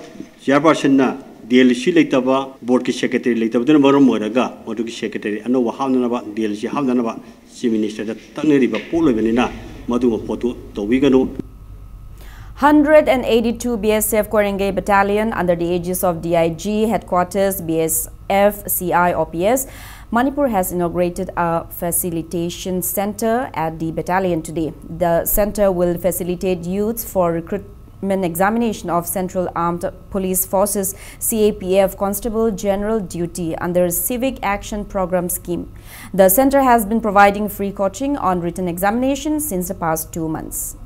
ꯆꯤꯌꯥꯔꯄꯔꯁꯟꯅ ꯗꯤ ꯑꯦꯜ ꯁꯤ ꯂꯩꯇꯕ, ꯕꯣꯔꯗꯀꯤ ꯁꯦꯀ꯭ꯔꯦꯇꯔꯤ ꯂꯩꯇꯕꯗꯨꯅ ꯃꯔꯝ ꯑꯣꯏꯔꯒ ꯃꯗꯨꯒꯤ ꯁꯦꯀ꯭ꯔꯦꯇꯔꯤ ꯑꯅꯧꯕ ꯍꯥꯞꯅꯅꯕ, ꯗꯤ ꯑꯦꯜ ꯁꯤ ꯍꯥꯞꯅꯅꯕ ꯆꯤꯐ ꯃꯤꯅꯤꯁꯇꯔꯗ ꯇꯛꯅꯔꯤꯕ ꯄꯣꯠ ꯑꯣꯏꯕꯅꯤꯅ ꯃꯗꯨꯒꯨꯝꯕ ꯄꯣꯠꯇꯨ ꯇꯧꯕꯤꯒꯅꯨ꯫ Hundred and eighty-two B S F Koirengei Battalion under the aegis of D I G Headquarters, B S F C I O P S, Manipur has inaugurated a facilitation center at the battalion today. The center will facilitate youths for recruit examination of Central Armed Police Forces, C A P F, Constable General Duty under Civic Action Program scheme. The center has been providing free coaching on written examination since the past two months.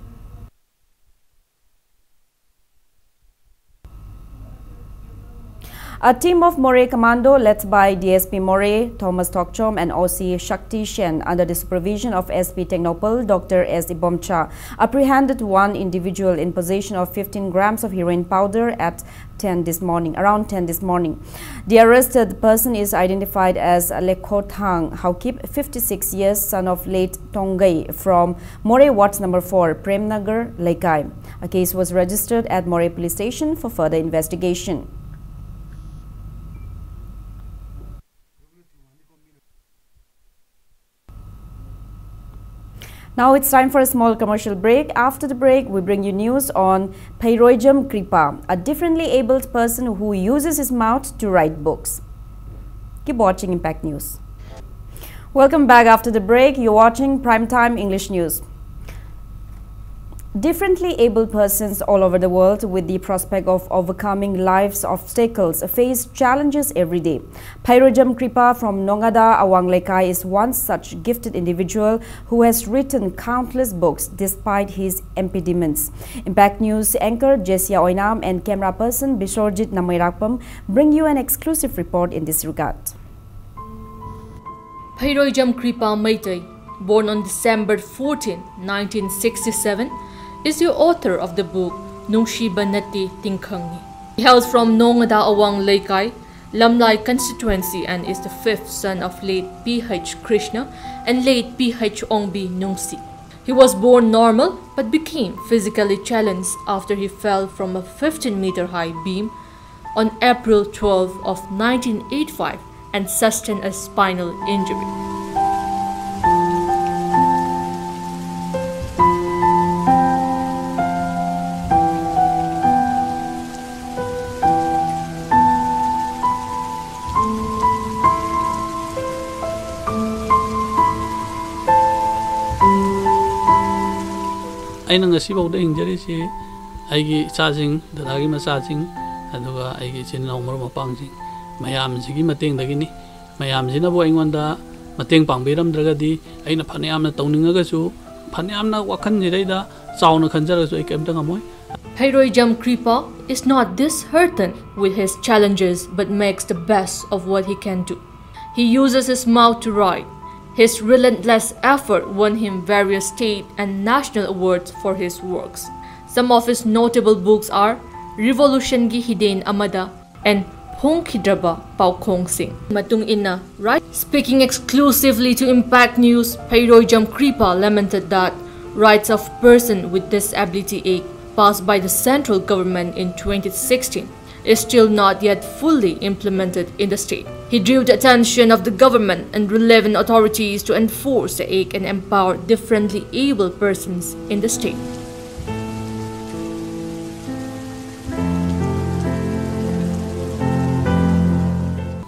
A team of Moreh Commando, led by D S P Moreh, Thomas Tokchom, and O C Shakti Shen, under the supervision of S P Tengnoupal, Doctor S Ibomcha, apprehended one individual in possession of fifteen grams of heroin powder at ten this morning, around ten this morning. The arrested person is identified as Lekho Thang Haokip, fifty-six years, son of late Tongay, from Moreh Ward number four, Premnagar Leikai. A case was registered at Moreh Police Station for further investigation. Now it's time for a small commercial break. After the break, we bring you news on Pheiroijam Kripa, a differently abled person who uses his mouth to write books. Keep watching Impact News. Welcome back after the break. You're watching Primetime English News. Differently abled persons all over the world with the prospect of overcoming life's obstacles face challenges every day. Pheiroijam Kripa from Nongada Awang Leikai is one such gifted individual who has written countless books despite his impediments. Impact News anchor Jessia Oinam and camera person Biswarjit Namairakpam bring you an exclusive report in this regard. Pheiroijam Kripa Meitei, born on December fourteen, nineteen sixty-seven, is the author of the book Nungshiba Nati Tingkhangni. He hails from Nongada Awang Leikai, Lamlai constituency, and is the fifth son of late P H Krishna and late P H Ongbi Nungsi. He was born normal but became physically challenged after he fell from a fifteen meter high beam on April twelve of nineteen eighty-five and sustained a spinal injury. ꯑꯩꯅ ꯉꯁꯤꯐꯥꯎꯗ ꯍꯤꯡꯖꯔꯤꯁꯤ ꯑꯩꯒꯤ ꯏꯆꯥꯁꯤꯡ, ꯗꯗꯥꯒꯤ ꯃꯆꯥꯁꯤꯡ, ꯑꯗꯨꯒ ꯑꯩꯒꯤ ꯏꯆꯤꯟ ꯏꯅꯥꯎ ꯃꯔꯨꯞ ꯃꯄꯥꯡꯁꯤꯡ, ꯃꯌꯥꯝꯁꯤꯒꯤ ꯃꯇꯦꯡꯗꯒꯤꯅꯤ꯫ ꯃꯌꯥꯝꯁꯤꯅꯕꯨ ꯑꯩꯉꯣꯟꯗ ꯃꯇꯦꯡ ꯄꯥꯡꯕꯤꯔꯝꯗ꯭ꯔꯒꯗꯤ ꯑꯩꯅ ꯐꯅꯌꯥꯝꯅ ꯇꯧꯅꯤꯡꯉꯒꯁꯨ, ꯐꯅꯌꯥꯝꯅ ꯋꯥꯈꯜꯁꯤꯗꯩꯗ ꯆꯥꯎꯅ ꯈꯟꯖꯔꯒꯁꯨ ꯑꯩ ꯀꯔꯤꯝꯇ ꯉꯝꯃꯣꯏ꯫ Pheirojam Kripa is not disheartened with his challenges but makes the best of what he can do. He uses his mouth to write. His relentless effort won him various state and national awards for his works. Some of his notable books are Revolution-ꯒꯤ ꯍꯤꯗꯦꯟ ꯑꯃꯗ and Phꯣꯡꯈꯤꯗ꯭ꯔꯕ ꯄꯥꯎꯈꯣꯡꯁꯤꯡ꯫ ꯃꯇꯨꯡ ꯏꯟꯅ, right, speaking exclusively to Impact News, Pheirojam Kripa lamented that Rights of Person with Disability Act, passed by the central government in twenty sixteen, is still not yet fully implemented in the state. He drew the attention of the government and relevant authorities to enforce the act and empower differently abled persons in the state.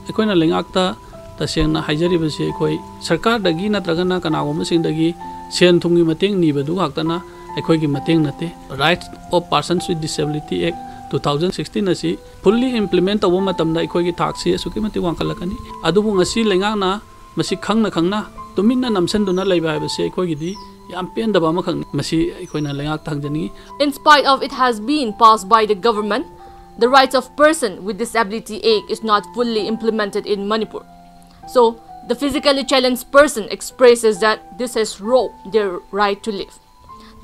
ꯑꯩꯈꯣꯏꯅ ꯂꯩꯉꯥꯛꯇ ꯇꯁꯦꯡꯅ ꯍꯥꯏꯖꯔꯤꯕꯁꯤ ꯑꯩꯈꯣꯏ ꯁꯔꯀꯥꯔꯗꯒꯤ ꯅꯠꯇ꯭ꯔꯒꯅ ꯀꯅꯥꯒꯨꯝꯕꯁꯤꯡꯗꯒꯤ ꯁꯦꯟ ꯊꯨꯝꯒꯤ ꯃꯇꯦꯡ ꯅꯤꯕꯗꯨ ꯉꯥꯛꯇꯅ ꯑꯩꯈꯣꯏꯒꯤ ꯃꯇꯦꯡ ꯅꯠꯇꯦ꯫ Rights of Persons with Disability Act two thousand sixteen ꯑꯁꯤ fully implement ꯇꯧꯕ ꯃꯇꯝꯗ ꯑꯩꯈꯣꯏꯒꯤ ꯊꯥꯛꯁꯤ ꯑꯁꯨꯛꯀꯤ ꯃꯇꯤꯛ ꯋꯥꯡꯈꯠꯂꯛꯀꯅꯤ꯫ ꯑꯗꯨꯕꯨ ꯉꯁꯤ ꯂꯩꯉꯥꯛꯅ ꯃꯁꯤ ꯈꯪꯅ ꯈꯪꯅ ꯇꯨꯃꯤꯟꯅ ꯅꯝꯁꯤꯟꯗꯨꯅ ꯂꯩꯕ ꯍꯥꯏꯕꯁꯤ ꯑꯩꯈꯣꯏꯒꯤꯗꯤ ꯌꯥꯝ ꯄꯦꯟꯗꯕ ꯑꯃꯈꯛꯅꯤ꯫ ꯃꯁꯤ ꯑꯩꯈꯣꯏꯅ ꯂꯩꯉꯥꯛꯇ ꯍꯪꯖꯅꯤꯡꯏ꯫ In spite of it has been passed by the government, the Rights of Person with Disability Act is not fully implemented in Manipur. So, the physically challenged person expresses that this has robbed their right to live.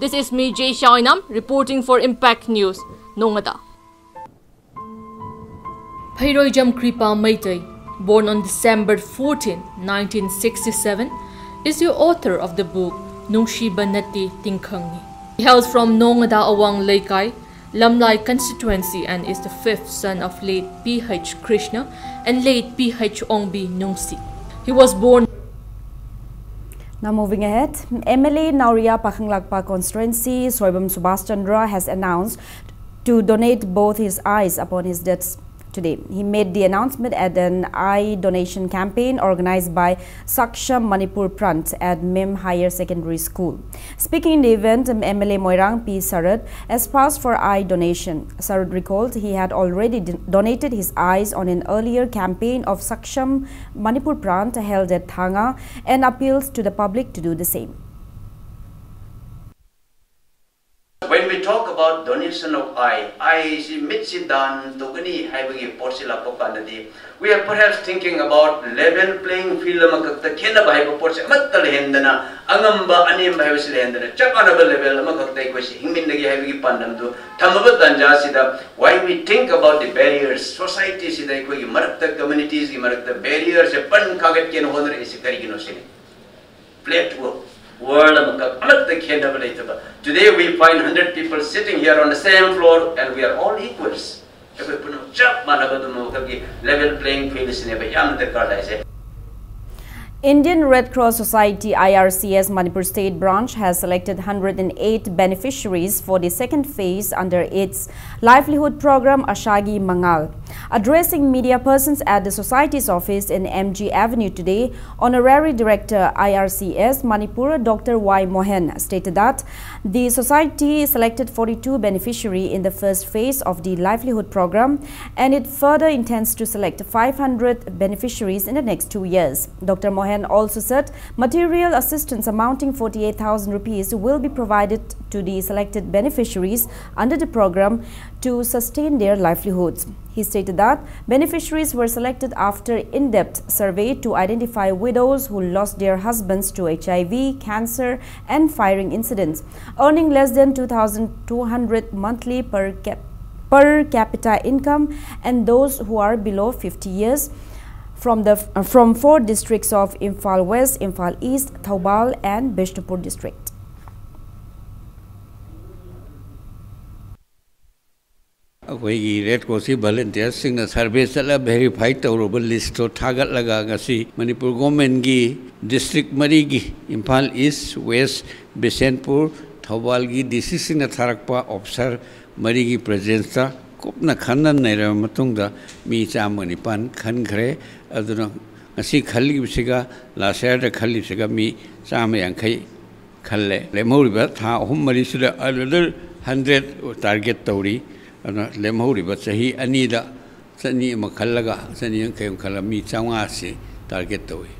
This is me, Jay Xiaoinam, reporting for Impact News, Nongada. Pheirojam Kripa Meitei, born on December fourteen, nineteen sixty-seven, is the author of the book Nungshiba Nati Tingkhangni. He hails from Nongada Awang Leikai, Lamlai constituency, and is the fifth son of late P H Krishna and late P H Ongbi Nungsi. He was born Now moving ahead, M L A Naoriya Pakhanglakpa constituency, Soibam Subhash Chandra has announced to donate both his eyes upon his death, Today, he made the announcement at an eye donation campaign organized by Saksham Manipur Prant at MIM Higher Secondary School. Speaking in the event, M L A Moirang P Sarad espoused for eye donation. Sarad recalled he had already d- donated his eyes on an earlier campaign of Saksham Manipur Prant held at Thanga and appealed to the public to do the same. When we talk about donation of eye, eye ꯁꯤ ꯃꯤꯠꯁꯤ ꯗꯥꯟ ꯇꯧꯒꯅꯤ ꯍꯥꯏꯕꯒꯤ ꯄꯣꯠꯁꯤ ꯂꯥꯛꯄ ꯀꯥꯟꯗꯗꯤ, we are perhaps thinking about level playing field ꯑꯃꯈꯛꯇ ꯈꯦꯠꯅꯕ ꯍꯥꯏꯕ ꯄꯣꯠꯁꯤ ꯑꯃꯠꯇ ꯂꯩꯍꯟꯗꯅ, ꯑꯉꯝꯕ ꯑꯅꯦꯝꯕ ꯍꯥꯏꯕꯁꯤ ꯂꯩꯍꯟꯗꯅ, ꯆꯞ ꯃꯥꯟꯅꯕ level ꯑꯃꯈꯛꯇ ꯑꯩꯈꯣꯏꯁꯤ ꯍꯤꯡꯃꯤꯟꯅꯒꯦ ꯍꯥꯏꯕꯒꯤ ꯄꯥꯟꯗꯝꯗꯨ ꯊꯝꯃꯕ ꯇꯥꯟꯖꯥꯁꯤꯗ, why we think about the barriers, society ꯁꯤꯗ ꯑꯩꯈꯣꯏꯒꯤ ꯃꯔꯛꯇ, communities ꯀꯤ ꯃꯔꯛꯇ barriers ꯁꯦ ꯄꯟ ꯀꯥꯒꯠꯀꯦꯅ ꯍꯣꯠꯅꯔꯛꯏꯁꯤ ꯀꯔꯤꯒꯤꯅꯣ ꯁꯤꯅꯤ꯫ Flat world, world ꯑꯃꯈꯛ, ꯑꯃꯠꯇ ꯈꯦꯠꯅꯕ ꯂꯩꯇꯕ꯫ Today we find hundred people sitting here on the same floor and we are all equals. ꯑꯩꯈꯣꯏ ꯄꯨꯝꯅꯃꯛ ꯆꯞ ꯃꯥꯟꯅꯕ ꯑꯗꯨꯝ ꯑꯃꯈꯛꯀꯤ level playing field ꯁꯤꯅꯦꯕ ꯌꯥꯝꯅ ꯗꯔꯀꯥꯔ ꯂꯩꯁꯦ꯫ Indian Red Cross Society I R C S Manipur State Branch has selected one hundred and eight beneficiaries for the second phase under its livelihood program Ashagi Mangal. Addressing media persons at the society's office in M G Avenue today, Honorary Director I R C S Manipur Doctor Y Mohan stated that the society selected forty-two beneficiaries in the first phase of the livelihood program and it further intends to select five hundred beneficiaries in the next two years. Doctor Mohan also said material assistance amounting forty-eight thousand rupees will be provided to the selected beneficiaries under the program to sustain their livelihoods. He stated that beneficiaries were selected after in-depth survey to identify widows who lost their husbands to H I V, cancer, and firing incidents, earning less than two thousand two hundred monthly per cap- per capita income, and those who are below fifty years from the from four districts of Imphal West, Imphal East, Thoubal, and Bishnupur district. ꯑꯩꯈꯣꯏꯒꯤ red ꯀ꯭ꯔꯣꯁꯀꯤ ꯚꯣꯂꯨꯟꯇꯤꯌꯔꯁꯤꯡꯅ survey ꯆꯠꯂ verify ꯇꯧꯔꯕ ꯂꯤꯁꯇꯣ ꯊꯥꯒꯠꯂꯒ ꯉꯁꯤ ꯃꯅꯤꯄꯨꯔ ꯒꯣꯔꯃꯦꯟꯒꯤ district ꯃꯔꯤꯒꯤ, ꯏꯝꯐꯥꯜ ꯏꯁ, west, Bishnupur, ꯊꯧꯕꯥꯜꯒꯤ ꯗꯤ ꯁꯤꯁꯤꯡꯅ ꯊꯥꯔꯛꯄ officer ꯃꯔꯤꯒꯤ ꯄ꯭ꯔꯦꯖꯦꯟꯁꯇ ꯀꯨꯞꯅ ꯈꯟꯅ ꯅꯩꯔꯕ ꯃꯇꯨꯡꯗ ꯃꯤ ꯆꯥꯝꯃꯒ ꯅꯤꯄꯥꯟ ꯈꯟꯈ꯭ꯔꯦ꯫ ꯑꯗꯨꯅ ꯉꯁꯤ ꯈꯜꯂꯤꯕꯁꯤꯒ ꯂꯥꯁ ꯌꯥꯔꯗ ꯈꯜꯂꯤꯕꯁꯤꯒ ꯃꯤ ꯆꯥꯝꯃ ꯌꯥꯡꯈꯩ ꯈꯜꯂꯦ꯫ ꯂꯦꯝꯍꯧꯔꯤꯕ ꯊꯥ ꯑꯍꯨꯝ ꯃꯔꯤꯁꯤꯗ another hundred target ꯇꯧꯔꯤ꯫ ꯑꯗꯨꯅ ꯂꯦꯝꯍꯧꯔꯤꯕ ꯆꯍꯤ ꯑꯅꯤꯗ ꯆꯅꯤ ꯑꯃ ꯈꯜꯂꯒ, ꯆꯅꯤ ꯌꯥꯡꯈꯩ ꯑꯃ ꯈꯜꯂꯒ, ꯃꯤ ꯆꯥꯝꯃꯉꯥꯁꯤ target ꯇꯧꯏ꯫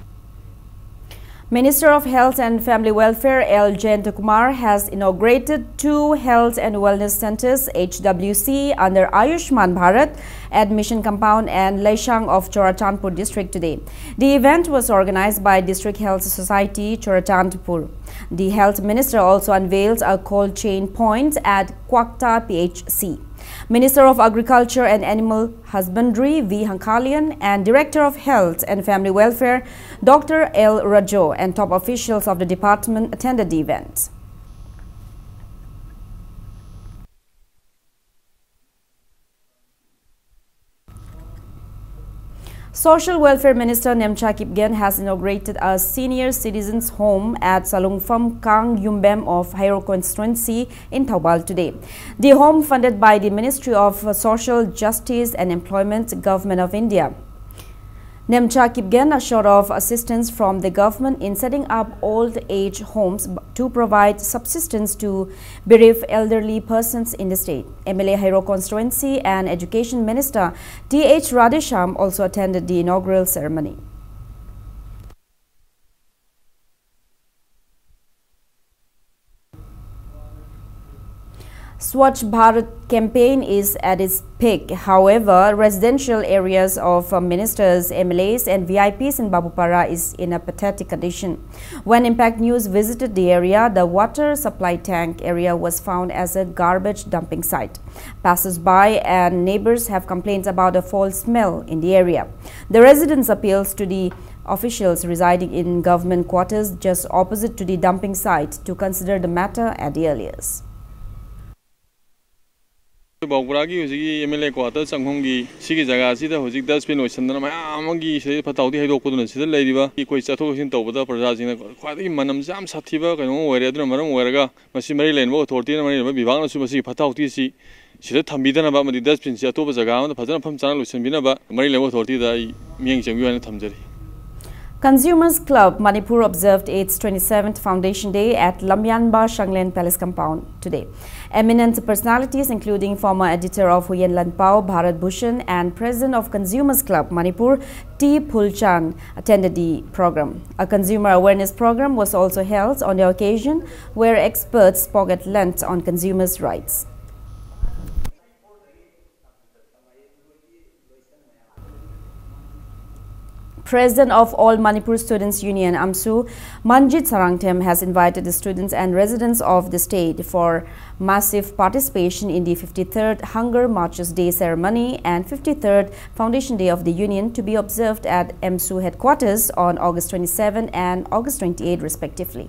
Minister of Health and Family Welfare L Jayantakumar has inaugurated two health and wellness centers, H W C, under Ayushman Bharat at Mission Compound and Leishang of Churachandpur district today. The event was organized by District Health Society, Churachandpur. The health minister also unveiled a cold chain point at Kwakta P H C. Minister of Agriculture and Animal Husbandry V Hangkalian and Director of Health and Family Welfare Doctor L Rajo and top officials of the department attended the event. Social Welfare Minister Nemcha Kipgen has inaugurated a senior citizens home at Salungpham Kang Yumbem of Heirok constituency in Thoubal today. The home, funded by the Ministry of Social Justice and Employment, Government of India. Nemcha Kipgen assured of assistance from the government in setting up old age homes to provide subsistence to bereaved elderly persons in the state. M L A Heirok constituency and Education Minister T H Radheshyam also attended the inaugural ceremony. Swachh Bharat campaign is at its peak. However, residential areas of, uh, ministers, M L As, and V I Ps in Babupara is in a pathetic condition. When Impact News visited the area, the water supply tank area was found as a garbage dumping site. Passers-by and neighbors have complained about a foul smell in the area. The residents appeals to the officials residing in government quarters just opposite to the dumping site to consider the matter at the earliest. ꯕꯥꯎꯄꯨꯔꯥꯒꯤ ꯍꯧꯖꯤꯛꯀꯤ M L A quarter ꯆꯪꯐꯝꯒꯤ ꯁꯤꯒꯤ ꯖꯒꯥꯁꯤꯗ ꯍꯧꯖꯤꯛ dustbin ꯂꯣꯏꯁꯟꯗꯅ ꯃꯌꯥꯝ ꯑꯃꯒꯤ ꯁꯤꯗꯩ ꯐꯠꯇ ꯍꯥꯎꯗꯤ ꯍꯩꯗꯣꯛꯄꯗꯨꯅ ꯁꯤꯗ ꯂꯩꯔꯤꯕ ꯑꯩꯈꯣꯏ ꯆꯠꯊꯣꯛ ꯆꯠꯁꯤꯟ ꯇꯧꯕꯗ ꯄ꯭ꯔꯖꯥꯁꯤꯡꯅ ꯈ꯭ꯋꯥꯏꯗꯒꯤ ꯃꯅꯝꯁꯦ ꯌꯥꯝ ꯁꯥꯊꯤꯕ ꯀꯩꯅꯣ ꯑꯃ ꯑꯣꯏꯔꯦ꯫ ꯑꯗꯨꯅ ꯃꯔꯝ ꯑꯣꯏꯔꯒ ꯃꯁꯤ ꯃꯔꯤ ꯂꯩꯅꯕ authorityꯅ ꯃꯔꯤ ꯂꯩꯅꯕ ꯕꯤꯚꯥꯒꯅꯁꯨ ꯃꯁꯤꯒꯤ ꯐꯠꯇ ꯍꯥꯎꯗꯤ ꯑꯁꯤ ꯁꯤꯗ ꯊꯝꯕꯤꯗꯅꯕ ꯑꯃꯗꯤ ꯗꯁꯕꯤꯟꯁꯤ ꯑꯇꯣꯞꯄ ꯖꯒꯥ ꯑꯃꯗ ꯐꯖꯅ ꯃꯐꯝ ꯆꯥꯅ ꯂꯣꯏꯁꯤꯟꯕꯤꯅꯕ ꯃꯔꯤ ꯂꯩꯅꯕ ꯑꯣꯊꯣꯔꯤꯇꯤꯗ ꯑꯩ ꯃꯤꯠꯌꯦꯡ ꯆꯪꯕꯤꯌꯨ ꯍꯥꯏꯅ ꯊꯝꯖꯔꯤ꯫ Consumers Club Manipur observed its twenty-seventh Foundation Day at Lamyanba Shanglen Palace compound today. Eminent personalities including former editor of Huyen Lanpao, Bharat Bhushan, and president of Consumers Club Manipur, T Phulchan, attended the program. A consumer awareness program was also held on the occasion, where experts spoke at length on consumers' rights. President of All Manipur Students Union, AMSU, Manjit Sarangthem, has invited the students and residents of the state for massive participation in the fifty-third Hunger Marches Day ceremony and fifty-third Foundation Day of the Union, to be observed at AMSU headquarters on August twenty-seven and August twenty-eight, respectively.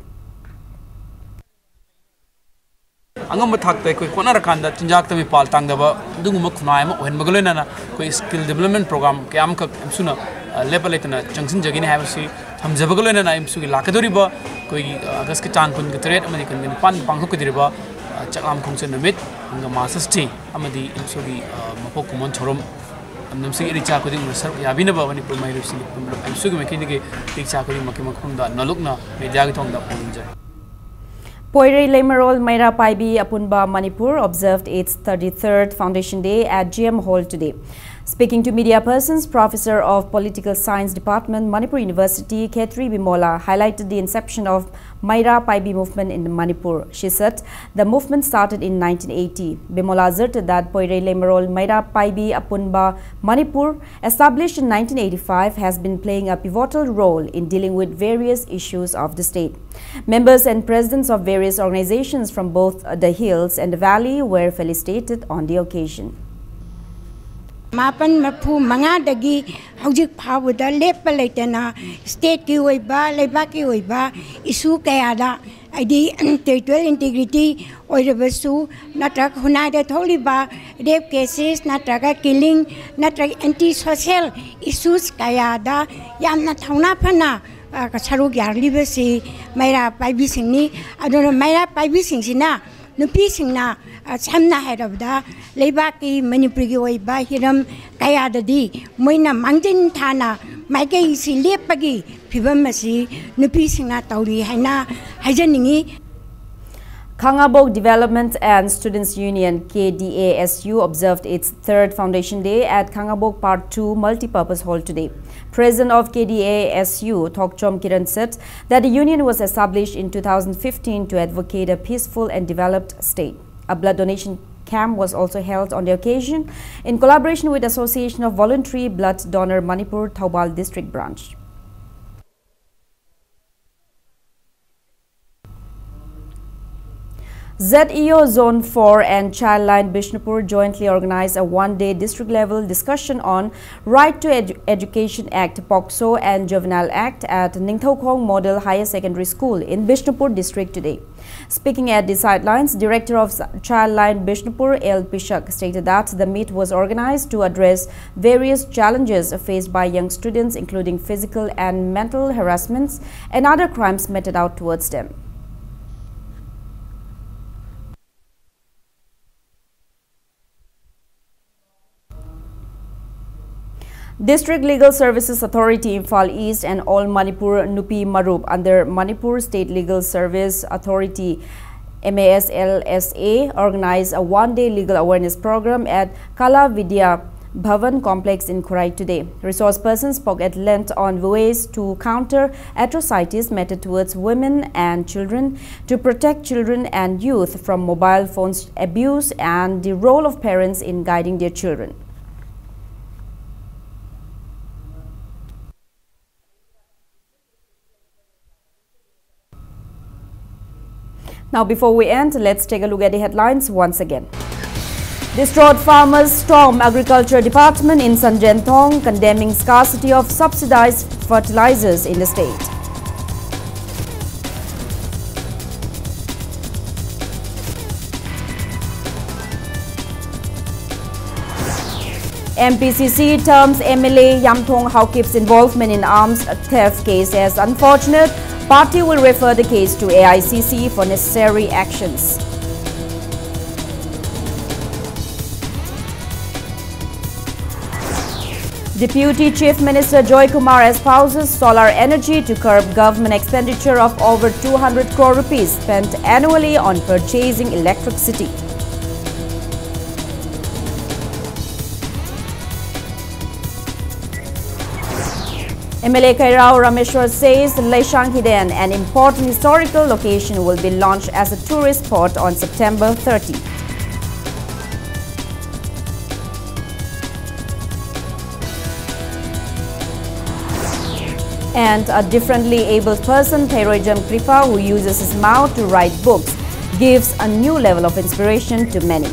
ꯑꯉꯝꯕ ꯊꯥꯛꯇ ꯑꯩꯈꯣꯏ ꯍꯣꯠꯅꯔꯀꯥꯟꯗ ꯆꯤꯟꯖꯥꯛꯇ ꯃꯤꯄꯥꯜ ꯇꯥꯡꯗꯕ ꯑꯗꯨꯒꯨꯝꯕ ꯈꯨꯟꯅꯥꯏ ꯑꯃ ꯑꯣꯏꯍꯟꯕꯒ ꯂꯣꯏꯅꯅ ꯑꯩꯈꯣꯏ skill development program ꯀꯌꯥ ꯑꯃꯈꯛ ꯑꯦꯝꯁꯨꯅ ꯂꯦꯞꯄ ꯂꯩꯇꯅ ꯆꯪꯁꯤꯟꯖꯒꯅꯤ ꯍꯥꯏꯕꯁꯤ ꯊꯝꯖꯕꯒ ꯂꯣꯏꯅꯅ ꯑꯦꯝꯁꯨꯒꯤ ꯂꯥꯛꯀꯗꯧꯔꯤꯕ ꯑꯩꯈꯣꯏꯒꯤ ꯑꯥꯒꯁꯀꯤ ꯇꯥꯡ ꯀꯨꯟꯒ ꯇꯔꯦꯠ ꯑꯃꯗꯤ ꯀꯨꯟꯒ ꯅꯤꯄꯥꯟ ꯄꯥꯡꯊꯣꯛꯀꯗꯧꯔꯤꯕ ꯆꯥꯛꯂꯥꯝ ꯈꯣꯡꯆꯠ ꯅꯨꯃꯤꯠ, ꯃꯍꯥꯁꯁꯇꯤ ꯑꯃꯗꯤ ꯑꯦꯝꯁꯨꯒꯤ ꯃꯄꯣꯛ ꯀꯨꯝꯑꯣꯟ ꯊꯧꯔꯝ ꯂꯝꯗꯝꯁꯤꯒꯤ ꯏꯔꯩꯆꯥ ꯈꯨꯗꯤꯡꯃꯛꯅ ꯁꯔꯨꯛ ꯌꯥꯕꯤꯅꯕ ꯃꯅꯤꯄꯨꯔ ꯃꯍꯩꯔꯣꯏꯁꯤꯡꯒꯤ ꯄꯨꯝꯅꯃꯛ ꯑꯦꯝꯁꯨꯒꯤ ꯃꯥꯏꯀꯩꯗꯒꯤ ꯏꯔꯩꯆꯥ ꯈꯨꯗꯤꯡꯃꯛꯀꯤ ꯃꯐꯝꯗ ꯅꯣꯜꯂꯨꯛꯅ ꯃꯦꯗꯤꯌꯥꯒꯤ ꯊꯣꯡꯗ ꯐꯣꯡꯗꯣꯛꯆꯔꯤ꯫ Poirei Leimarol Meira Paibi Apunba Manipur observed its thirty-third Foundation Day at G M Hall today. Speaking to media persons, Professor of Political Science Department, Manipur University, Khetri Bimola, highlighted the inception of Meira Paibi movement in Manipur. She said the movement started in nineteen eighty. Bimola asserted that Poirei Leimarol Meira Paibi Apunba Manipur, established in nineteen eighty-five, has been playing a pivotal role in dealing with various issues of the state. Members and presidents of various organizations from both the hills and the valley were felicitated on the occasion. ꯃꯥꯄꯟ ꯃꯔꯐꯨ ꯃꯉꯥꯗꯒꯤ ꯍꯧꯖꯤꯛ ꯐꯥꯎꯕꯗ ꯂꯦꯞꯄ ꯂꯩꯇꯅ stateꯀꯤ ꯑꯣꯏꯕ, ꯂꯩꯕꯥꯛꯀꯤ ꯑꯣꯏꯕ issue ꯀꯌꯥꯗ, ꯍꯥꯏꯗꯤ, territorial integrity ꯑꯣꯏꯔꯕꯁꯨ, ꯅꯠꯇ꯭ꯔꯒ ꯈꯨꯟꯅꯥꯏꯗ ꯊꯣꯛꯂꯤꯕ rape cases, ꯅꯠꯇ꯭ꯔꯒ killing, ꯅꯠꯇ꯭ꯔꯒ anti social issues ꯀꯌꯥꯗ ꯌꯥꯝꯅ ꯊꯧꯅꯥ ꯐꯅ, ꯑ, ꯁꯔꯨꯛ ꯌꯥꯔꯛꯂꯤꯕꯁꯤ ꯃꯩꯔꯥ ꯄꯥꯏꯕꯤꯁꯤꯡꯅꯤ꯫ ꯑꯗꯨꯅ ꯃꯩꯔꯥ ꯄꯥꯏꯕꯤꯁꯤꯡꯁꯤꯅ ꯅꯨꯄꯤꯁꯤꯡꯅ, ꯑ, ꯁꯝꯅ ꯍꯥꯏꯔꯕꯗ, ꯂꯩꯕꯥꯛꯀꯤ ꯃꯅꯤꯄꯨꯔꯒꯤ ꯑꯣꯏꯕ ꯍꯤꯔꯝ ꯀꯌꯥꯗꯗꯤ ꯃꯣꯏꯅ ꯃꯥꯡꯖꯤꯟ ꯊꯥꯅ ꯃꯥꯏꯀꯩꯁꯤ ꯂꯦꯞꯄꯒꯤ ꯐꯤꯕꯝ ꯑꯁꯤ ꯅꯨꯄꯤꯁꯤꯡꯅ ꯇꯧꯔꯤ ꯍꯥꯏꯅ ꯍꯥꯏꯖꯅꯤꯡꯏ꯫ Khangabok Development and Students Union, K D A S U, observed its third foundation day at Khangabok Part two Multipurpose Hall today. President of K D A S U, Thokchom Kiran, said that the union was established in two thousand fifteen to advocate a peaceful and developed state. A blood donation camp was also held on the occasion in collaboration with Association of Voluntary Blood Donor Manipur Thoubal District Branch. Z E O Zone four and Childline Bishnupur jointly organized a one-day district-level discussion on Right to Edu- Education Act, POCSO, and Juvenile Act at Ningthoukhong Model Higher Secondary School in Bishnupur district today. Speaking at the sidelines, Director of S- Childline Bishnupur, L Pishak, stated that the meet was organized to address various challenges faced by young students, including physical and mental harassments and other crimes meted out towards them. District Legal Services Authority, Imphal East, and All Manipur Nupi Marup under Manipur State Legal Service Authority, MASLSA, organized a one-day legal awareness program at Kala Vidya Bhavan Complex in Khurai today. Resource persons spoke at length on ways to counter atrocities meted towards women and children, to protect children and youth from mobile phones abuse, and the role of parents in guiding their children. Now, before we end, let's take a look at the headlines once again. Distraught farmers storm Agriculture Department in Sanjenthong, condemning scarcity of subsidized fertilizers in the state. M P C C terms M L A Yamthong Haokip's involvement in arms theft case as unfortunate. Party will refer the case to A I C C for necessary actions. Deputy Chief Minister Joy Kumar espouses solar energy to curb government expenditure of over two hundred crore rupees spent annually on purchasing electricity. M L A Khairao Rameshwar says Leishang Hiden, an important historical location, will be launched as a tourist spot on September thirty. And a differently abled person, Theroijam Kripa, who uses his mouth to write books, gives a new level of inspiration to many.